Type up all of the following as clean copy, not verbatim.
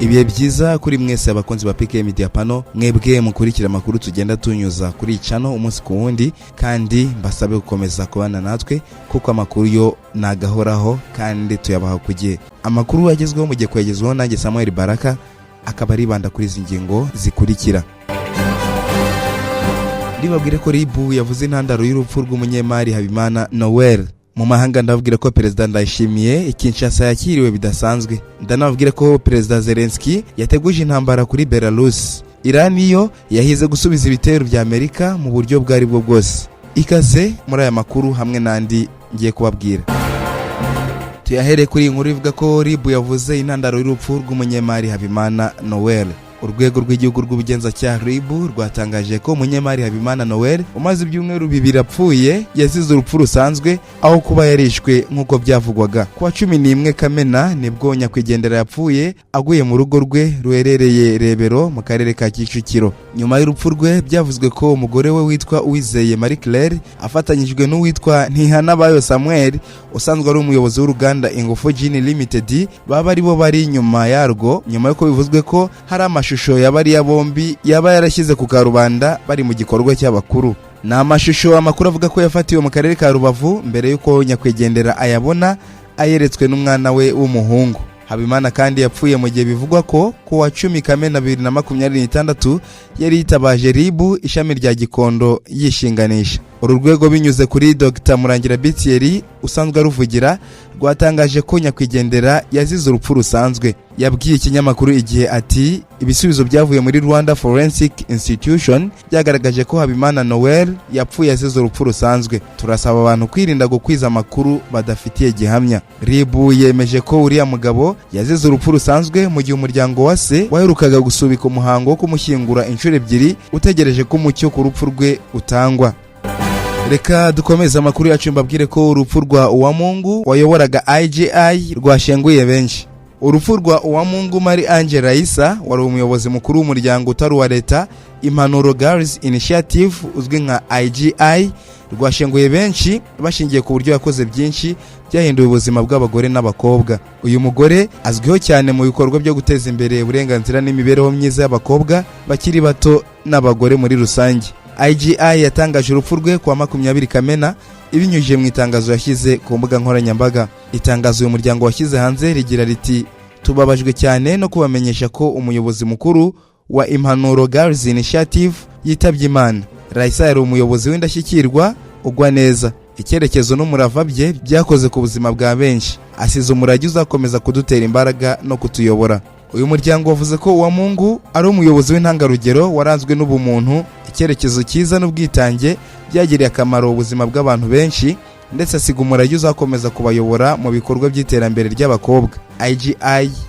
Ibihe byiza kuri mwese abakunzi ba PK Media Pano, mwebwe mukurikira amakuru tugenda tunyuza kuri channel umunsi ku wundi, kandi mbasabe gukomeza kubana natwe kuko amakuru yo nagahoraho kandi tuyabaha ku gihe. Amakuru agezweho mu gihe kuyagezweho nanjye Samuel Baraka, akaba aribanda kuri izi ngingo zikurikira. Ndibabwire ko RIB yavuze intandaro y'urupfu rw'umunyemari Habimana Noel. Mu mahanga ndababwira ko Perezida Ndayishimiye i Kinshasa yakiriwe bidasanzwe. Ndanababwira ko Perezida Zelensky yateguje intambara kuri Belarus. Iran yo yahize gusubiza ibitero bya Amerika mu buryo bwo ari bwo bwose. Ikaze muri aya makuru hamwe n'andi ngiye kubabwira. Tuyahere kuri iyi nkuru ivuga ko RIB yavuze intandaro y'urupfu rw'umunyemari Habimana Noel. Urwego rw'Igihugu rw'Ubugenzacyaha, RIB, rwatangaje ko umunyemari Habimana Noel umaze ibyumweru 2 apfuye yazize urupfu rusanzwe aho kuba yarishwe nk'uko byavugwaga. Ku wa 11 Kamena nibwo nyakwigendera yapfuye aguye mu rugo rwe ruherereye Rebero mu Karere ka Kicukiro. Nyuma y'urupfu rwe byavuzwe ko umugore we witwa Uwizeye Marie Claire afatanyijwe n'uwitwa Ntihanabayo Samuel usanzwe ari umuyobozi w'uruganda Ingufu Gin Limited baba aribo bari inyuma yarwo, nyuma y'uko bivuzwe ko hari amashusho ya bariya bombi yaba yarashyize ku karubanda bari mu gikorwa cy'abakuru. Ni amashusho amakuru avuga ko yafatiwe mu Karere ka Rubavu mbere y'uko nyakwigendera ayabona ayeretswe n'umwana we w'umuhungu. Habimana kandi yapfuye mu gihe bivugwa ko ku wa 10 Kamena 2026 yari yitabaje RIB ishami rya Gikondo yishinganisha. Uru rwego, binyuze kuri Dr Murangira Bitieri usanzwe aruvugira, rwatangaje ko nyakwigendera yazize urupfu rusanzwe. Yabwiye ikinyamakuru Igihe ati: "Ibisubizo byavuye muri Rwanda Forensic Institution byagaragaje ko Habimana Noel yapfuye azize urupfu rusanzwe. Turasaba abantu kwirinda gukwiza amakuru badafitiye gihamya." RIB yemeje ko uriya mugabo yazize urupfu rusanzwe mu gihe umuryango wa se waherukaga gusubika umuhango wo kumushyingura inshuro ebyiri utegereje ko umucyo ku rupfu rwe utangwa. Reka dukomeze amakuru yacu, mbabwire ko urupfu rwa Uwamungu wayoboraga IGI rwashenguye benshi. Urupfu rwa Uwamungu Marie Ange Raisa wari umuyobozi mukuru w'umuryango utari uwa leta Impanuro Girls Initiative uzwi nka IGI rwashenguye benshi bashingiye ku buryo yakoze byinshi byahinduye ubuzima bw'abagore n'abakobwa. Uyu mugore azwiho cyane mu bikorwa byo guteza imbere uburenganzira n'imibereho myiza y'abakobwa bakiri bato n'abagore muri rusange. IGI yatangaje urupfu rwe kuwa 20 Kamena ibinyujije mu itangazo yashyize ku mbuga nkoranyambaga. Itangazo uyu muryango washyize hanze rigira riti: "Tubabajwe cyane no kubamenyesha ko umuyobozi mukuru wa Impanuro Girls Initiative yitabye Imana. Raisa yari umuyobozi w'indashyikirwa ugwa neza. Icyerekezo n'umurava bye byakoze ku buzima bwa benshi. Asize umurage uzakomeza kudutera imbaraga no kutuyobora." Uyu muryango wavuze ko Uwamungu ari umuyobozi w'intangarugero waranzwe n'ubumuntu, icyerekezo cyiza n'ubwitange byagiriye akamaro ubuzima bw'abantu benshi, ndetse asiga umurage uzakomeza kubayobora mu bikorwa by'iterambere ry'abakobwa. IGI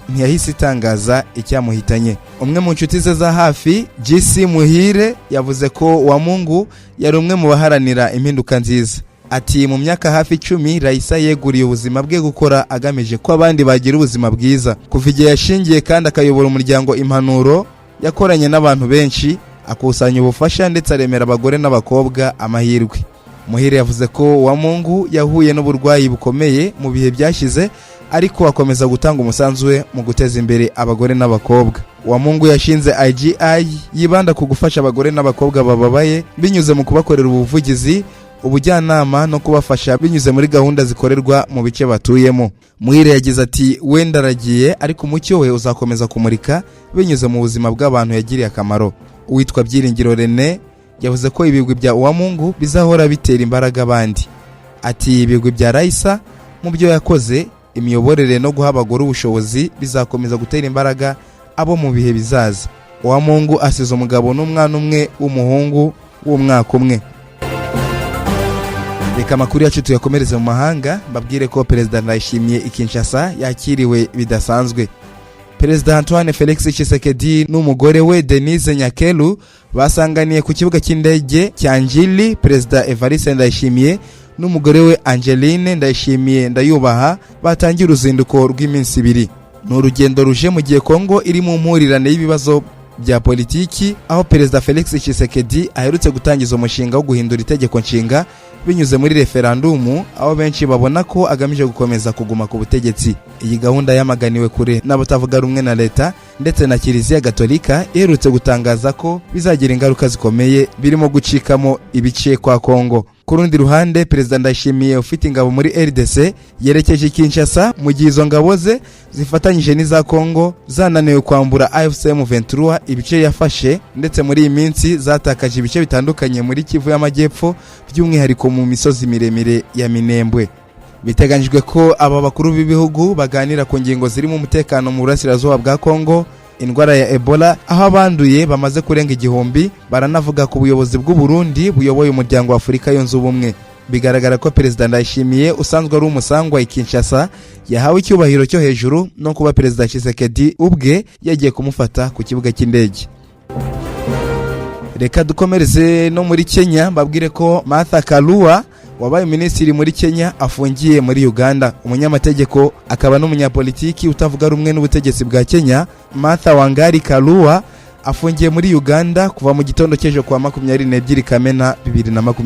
ntiyahise itangaza icyamuhitanye. Umwe mu nshuti ze za hafi, GC Muhire, yavuze ko Uwamungu yari umwe mu baharanira impinduka nziza. Ati: "Mu myaka hafi 10 Raisa yeguriye ubuzima bwe gukora agamije ko abandi bagira ubuzima bwiza. Kuva igihe yashingiye kandi akayobora umuryango Impanuro, yakoranye n'abantu benshi, akusanya ubufasha ndetse aremera abagore n'abakobwa amahirwe." Muhire yavuze ko Uwamungu yahuye n'uburwayi bukomeye mu bihe byashize, ariko akomeza gutanga umusanzu we mu guteza imbere abagore n'abakobwa. Uwamungu yashinze IGI yibanda ku gufasha abagore n'abakobwa bababaye binyuze mu kubakorera ubuvugizi, ubujyanama no kubafasha binyuze muri gahunda zikorerwa mu bice batuyemo. Muhire yagize ati: "Wenda aragiye, ariko umucyo we uzakomeza kumurika binyuze mu buzima bw'abantu yagiriye akamaro." Uwitwa Byiringiro Rene yavuze ko ibigwi bya Uwamungu bizahora bitera imbaraga abandi. Ati: "Ibigwi bya Raisa mu byo yakoze, imiyoborere no guha abagore ubushobozi bizakomeza gutera imbaraga abo mu bihe bizaza." Uwamungu asize umugabo n'umwana umwe w'umuhungu w'umwaka umwe. Reka amakuru yacu tuyakomereze mu mahanga, mbabwire ko Perezida Ndayishimiye i Kinshasa yakiriwe bidasanzwe. Perezida Antoine Felix Tshisekedi n'umugore we Denise Nyakeru basanganiye ku kibuga cy'indege cya Njili Perezida Evariste Ndayishimiye n'umugore we Angeline Ndayishimiye Ndayubaha batangiye uruzinduko rw'iminsi 2. Ni urugendo ruje mu gihe Kongo iri mu mpurirane y'ibibazo bya politiki, aho Perezida Felix Tshisekedi aherutse gutangiza umushinga wo guhindura itegeko nshinga binyuze muri referandumu, aho benshi babona ko agamije gukomeza kuguma ku butegetsi. Iyi gahunda yamaganiwe kure n'abatavuga rumwe na leta. Ndetse na Kiliziya Gatolika iherutse gutangaza ko bizagira ingaruka zikomeye, birimo gucikamo ibice kwa Kongo. Ku rundi ruhande, Perezida Ndayishimiye ufite ingabo muri RDC yerekeje Kinshasa, mu gihe izo ngabo ze zifatanyije n'iza Kongo zananiwe kwambura AFC M23 ibice yafashe, ndetse muri iyi minsi zatakaje ibice bitandukanye muri Kivu y'Amajyepfo, by'umwihariko mu misozi miremire ya Minembwe. Biteganyijwe ko aba bakuru b'ibihugu baganira ku ngingo zirimo umutekano mu burasirazuba bwa Kongo, indwara ya Ebola aho abanduye bamaze kurenga 1000. Baranavuga ku buyobozi bw'u Burundi buyoboye Umuryango wa Afurika Yunze Ubumwe. Bigaragara ko Perezida Ndayishimiye usanzwe ari umusangwa i Kinshasa yahawe icyubahiro cyo hejuru no kuba Perezida Tshisekedi ubwe yagiye kumufata ku kibuga cy'indege. Reka dukomereze no muri Kenya, mbabwire ko Martha Karua wabaye minisitiri muri Kenya afungiye muri Uganda. Umunyamategeko akaba n'umunyapolitiki utavuga rumwe n'ubutegetsi bwa Kenya, Martha Wangari Karua, afungiye muri Uganda kuva mu gitondo cy'ejo kuwa 22 Kamena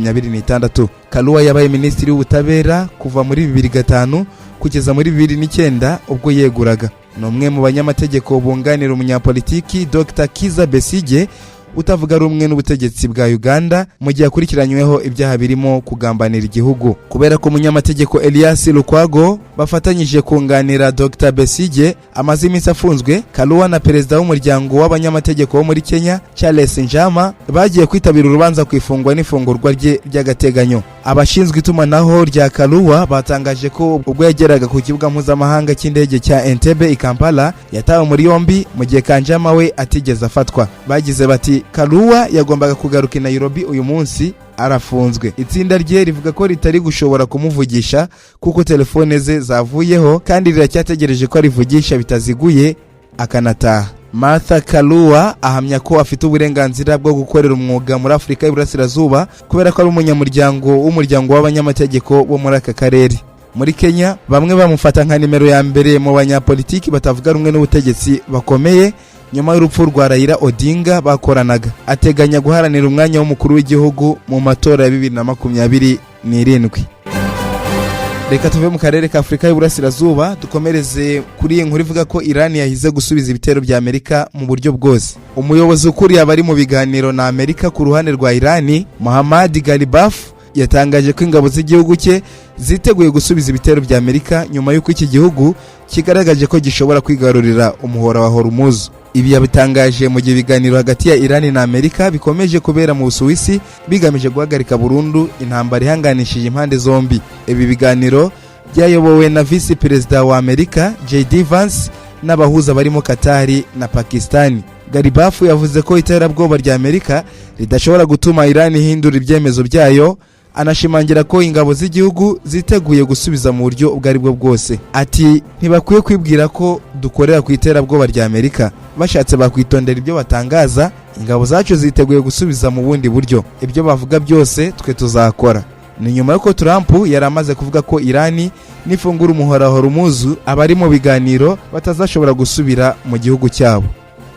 2026. Karua yabaye minisitiri w'ubutabera kuva muri 2005 kugeza muri 2009 ubwo yeguraga. Ni umwe mu banyamategeko bunganira umunyapolitiki Dr Kiza Besige utavuga rumwe n'ubutegetsi bwa Uganda, mu gihe akurikiranyweho ibyaha birimo kugambanira igihugu. Kubera ko umunyamategeko Elias Lukwago bafatanyije kunganira Dr Besige amaze iminsi afunzwe, Karua na perezida w'umuryango w'abanyamategeko wo muri Kenya, Charles Njama, bagiye kwitabira urubanza ku ifungwa n'ifungurwa rye ry'agateganyo. Abashinzwe itumanaho rya Karua batangaje ko ubwo yageraga ku kibuga mpuzamahanga cy'indege cya Entebbe i Kampala yatawe muri yombi, mu gihe Kanjama we atigeze afatwa. Bagize bati: "Karua yagombaga kugaruka i Nairobi uyu munsi, arafunzwe." Itsinda rye rivuga ko ritari gushobora kumuvugisha kuko telefone ze zavuyeho, kandi riracyategereje ko arivugisha bitaziguye akanataha. Martha Karua ahamya ko afite uburenganzira bwo gukorera umwuga muri Afurika y'Iburasirazuba kubera ko ari umunyamuryango w'umuryango w'abanyamategeko bo muri aka karere. Muri Kenya bamwe bamufata nka nimero ya mbere mu banyapolitiki batavuga rumwe n'ubutegetsi bakomeye nyuma y'urupfu rwa Raila Odinga bakoranaga. Ateganya guharanira umwanya w'umukuru w'igihugu mu matora ya 2027. Reka tuve mu karere ka Afurika y'Iburasirazuba, dukomereze kuri iyi nkuru ivuga ko Iran yahize gusubiza ibitero bya Amerika mu buryo bwose. Umuyobozi ukuriye abari mu biganiro na Amerika ku ruhande rwa Iran, Mohammad Ghalibaf, yatangaje ko ingabo z'igihugu cye ziteguye gusubiza ibitero bya Amerika nyuma y'uko iki gihugu kigaragaje ko gishobora kwigarurira umuhora wa Hormuz. Ibi yabitangaje mu gihe ibiganiro hagati ya Iran na Amerika bikomeje kubera mu Busuwisi, bigamije guhagarika burundu intambara ihanganishije impande zombi. Ibi biganiro byayobowe na Visi Perezida wa Amerika JD Vance n'abahuza barimo Katari na Pakistani. Ghalibaf yavuze ko iterabwoba rya Amerika ridashobora gutuma Iran ihindura ibyemezo byayo, anashimangira ko ingabo z'igihugu ziteguye gusubiza mu buryo ubwo ari bwo bwose. Ati: "Ntibakwiye kwibwira ko dukorera ku iterabwoba rya Amerika. Bashatse bakwitondera ibyo batangaza. Ingabo zacu ziteguye gusubiza mu bundi buryo. Ibyo bavuga byose twe tuzakora." Ni nyuma y'uko Trump yari amaze kuvuga ko Irani nifungura umuhora Hormuz, abari mu biganiro batazashobora gusubira mu gihugu cyabo.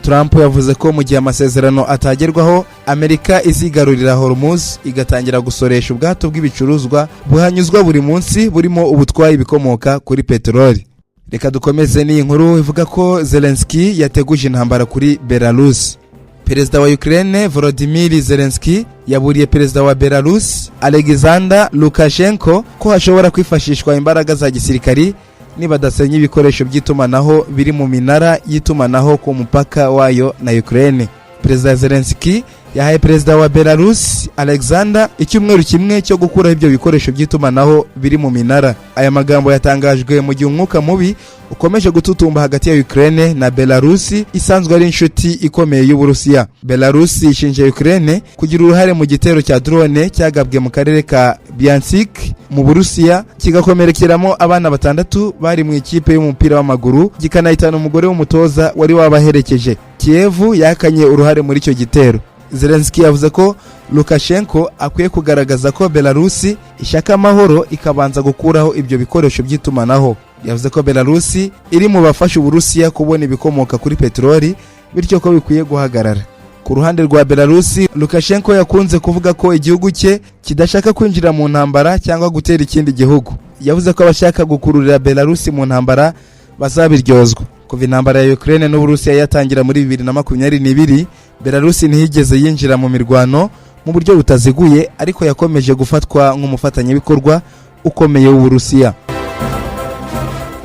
Trump yavuze ko mu gihe amasezerano atagerwaho, Amerika izigarurira Hormuz igatangira gusoresha ubwato bw'ibicuruzwa buhanyuzwa buri munsi, burimo ubutwaye ibikomoka kuri peteroli. Reka dukomeze n'iyi nkuru ivuga ko Zelensky yateguje intambara kuri Belarus. Perezida wa Ukraine Volodymyr Zelensky yaburiye perezida wa Belarus Alexander Lukashenko ko hashobora kwifashishwa imbaraga za gisirikari nibadasenya ibikoresho by'itumanaho biri mu minara y'itumanaho ku mupaka wayo na Ukraine. Perezida Zelensky yahaye perezida wa Belarus Alexander icyumweru kimwe cyo gukuraho ibyo bikoresho by'itumanaho biri mu minara. Aya magambo yatangajwe mu gihe umwuka mubi ukomeje gututumba hagati ya Ukraine na Belarus isanzwe ari inshuti ikomeye y'Uburusiya. Belarus ishinja Ukraine kugira uruhare mu gitero cya drone cyagabwe mu karere ka Bryansk mu Burusiya, kigakomerekeramo abana batandatu bari mu ikipe y'umupira w'amaguru, gikanahitana umugore w'umutoza wari wabaherekeje. Kiev yakanye uruhare muri icyo gitero. Zelensky yavuze ko Lukashenko akwiye kugaragaza ko Belarusi ishaka amahoro, ikabanza gukuraho ibyo bikoresho by'itumanaho. Yavuze ko Belarusi iri mu bafasha Uburusiya kubona ibikomoka kuri peteroli, bityo ko bikwiye guhagarara. Ku ruhande rwa Belarusi, Lukashenko yakunze kuvuga ko igihugu cye kidashaka kwinjira mu ntambara cyangwa gutera ikindi gihugu. Yavuze ko abashaka gukururira Belarusi mu ntambara bazabiryozwa. Kuva intambara ya Ukraine n'Uburusiya yatangira muri 2022, Belarus ntiyigeze yinjira mu mirwano mu buryo butaziguye, ariko yakomeje gufatwa nk'umufatanyabikorwa ukomeye w'Uburusiya.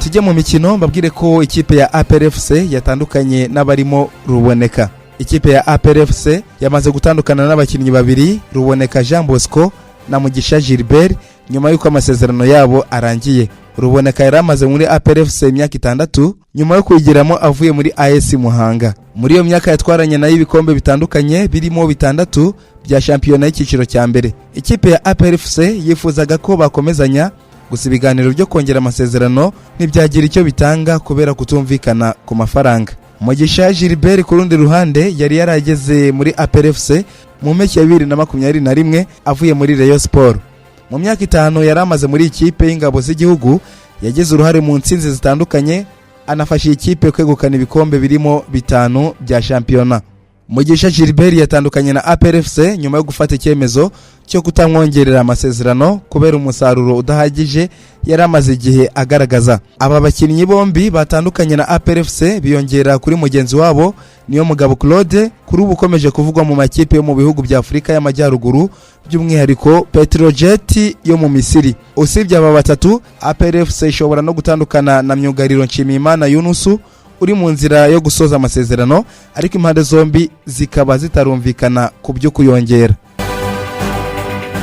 Tujye mu mikino, mbabwire ko ikipe ya APR FC yatandukanye n'abarimo Ruboneka. Ikipe ya APR FC yamaze gutandukana n'abakinnyi babiri, Ruboneka Jean Bosco na Mugisha Gilbert, nyuma y'uko amasezerano yabo arangiye. Ruboneka yari amaze muri APR FC imyaka 6 nyuma yo kuyigiramo avuye muri AS Muhanga. Muri iyo myaka yatwaranye nayo ibikombe bitandukanye, birimo bitandatu bya shampiyona y'icyiciro cya mbere. Ikipe ya APR FC yifuzaga ko bakomezanya, gusa ibiganiro byo kongera amasezerano ntibyagira icyo bitanga kubera kutumvikana ku mafaranga. Mugisha Gilbert, ku rundi ruhande, yari yarageze muri APR FC mu mpeshyi ya 2021 avuye muri Rayon Sport. Mu myaka 5 yari amaze muri ikipe y'ingabo z'igihugu, yagize uruhare mu ntsinzi zitandukanye, anafasha iyi kipe kwegukana ibikombe birimo bitanu bya shampiyona. Mugisha Gilbert yatandukanye na APR FC nyuma yo gufata icyemezo cyo kutamwongerera amasezerano kubera umusaruro udahagije yari amaze igihe agaragaza. Aba bakinnyi bombi batandukanye na APR FC biyongera kuri mugenzi wabo Niyo Mugabo Claude, kuri ubu ukomeje kuvugwa mu makipe yo mu bihugu bya Afurika y'Amajyaruguru, by'umwihariko Petrojet yo mu Misiri. Usibye aba batatu, APR FC ishobora no gutandukana na myugariro Nshimiyimana Yunusu uri mu nzira yo gusoza amasezerano, ariko impande zombi zikaba zitarumvikana ku byo kuyongera.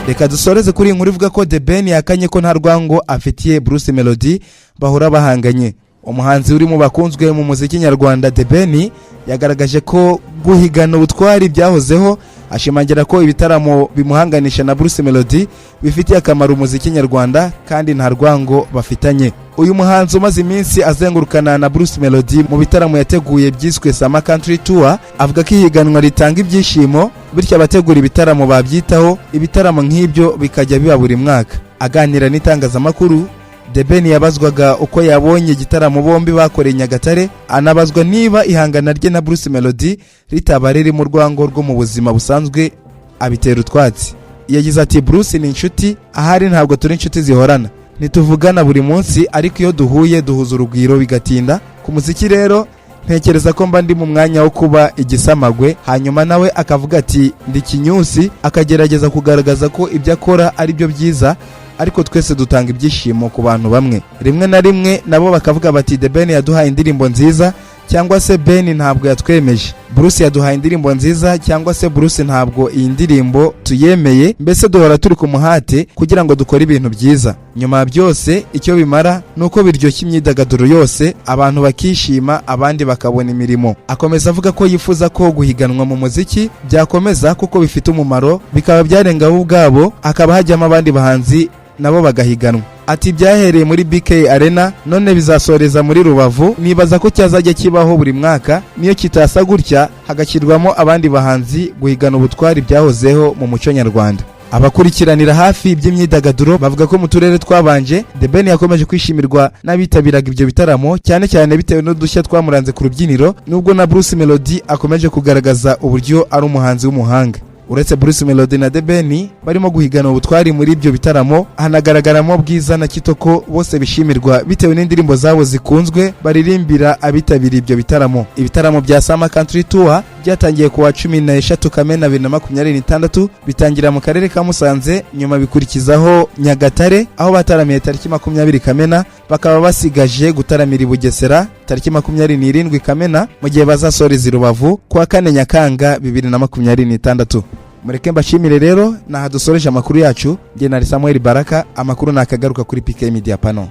Reka dusoreze kuri iyi nkuru ivuga ko The Ben yakanye ko nta rwango afitiye Bruce Melody bahora bahanganye. Umuhanzi uri mu bakunzwe mu muziki nyarwanda, The Ben, yagaragaje ko guhigana ubutwari byahozeho, ashimangira ko ibitaramo bimuhanganisha na Bruce Melody bifitiye akamaro umuziki nyarwanda kandi nta rwango bafitanye. Uyu muhanzi umaze iminsi azengurukana na Bruce Melody mu bitaramo yateguye byiswe Summer Country Tour, avuga ko ihiganwa ritanga ibyishimo, bityo abategura ibitaramo babyitaho, ibitaramo nk'ibyo bikajya biba buri mwaka. Aganira n'itangazamakuru, The Ben yabazwaga uko yabonye igitaramo bombi bakoreye Nyagatare, anabazwa niba ihangana rye na Bruce Melody ritaba riri mu rwango rwo mu buzima busanzwe, abitera utwatsi. Yagize ati: "Bruce ni inshuti, ahari ntabwo turi inshuti zihorana, ntituvugana buri munsi, ariko iyo duhuye duhuza urugwiro bigatinda. Ku muziki rero ntekereza ko mba ndi mu mwanya wo kuba igisamagwe, hanyuma nawe akavuga ati ndi kinyusi, akagerageza kugaragaza ko ibyo akora ari byo byiza, ariko twese dutanga ibyishimo ku bantu bamwe. Rimwe na rimwe nabo bakavuga bati The Ben yaduhaye indirimbo nziza, cyangwa se Ben ntabwo yatwemeje, Bruce yaduhaye indirimbo nziza, cyangwa se Bruce ntabwo iyi ndirimbo tuyemeye. Mbese duhora turi ku muhate kugira ngo dukore ibintu byiza. Nyuma ya byose icyo bimara ni uko biryoshya imyidagaduro yose, abantu bakishima, abandi bakabona imirimo." Akomeza avuga ko yifuza ko guhiganwa mu muziki byakomeza kuko bifite umumaro, bikaba byarenga bo ubwabo, hakaba hajyamo abandi bahanzi nabo bagahiganwa. Ati: "Byahereye muri BK Arena, none bizasoreza muri Rubavu. Nibaza ko cyazajya kibaho buri mwaka, niyo kitasa gutya, hagashyirwamo abandi bahanzi. Guhigana ubutwari byahozeho mu muco nyarwanda." Abakurikiranira hafi iby'imyidagaduro bavuga ko mu turere twabanje The Ben yakomeje kwishimirwa n'abitabiraga ibyo bitaramo, cyane cyane bitewe n'udushya twamuranze ku rubyiniro, nubwo na Bruce Melody akomeje kugaragaza uburyo ari umuhanzi w'umuhanga. Uretse Bruce Melody na The Ben barimo guhigana ubutwari muri ibyo bitaramo, hanagaragaramo Bwiza na Kitoko, bose bishimirwa bitewe n'indirimbo zabo zikunzwe baririmbira abitabiriye ibyo bitaramo. Ibitaramo bya Summer Country Tour byatangiye ku wa 13 Kamena 2026, bitangira mu karere ka Musanze, nyuma bikurikizaho Nyagatare aho bataramiye tariki 20 Kamena, bakaba basigaje gutaramira i Bugesera tariki 27 Kamena, mu gihe bazasoreza i Rubavu ku wa 4 Nyakanga 2026. Mureke mbashimire rero, naha dusoreje amakuru yacu. Njye na Samuel Baraka, amakuru nakagaruka kuri PK Media Pano.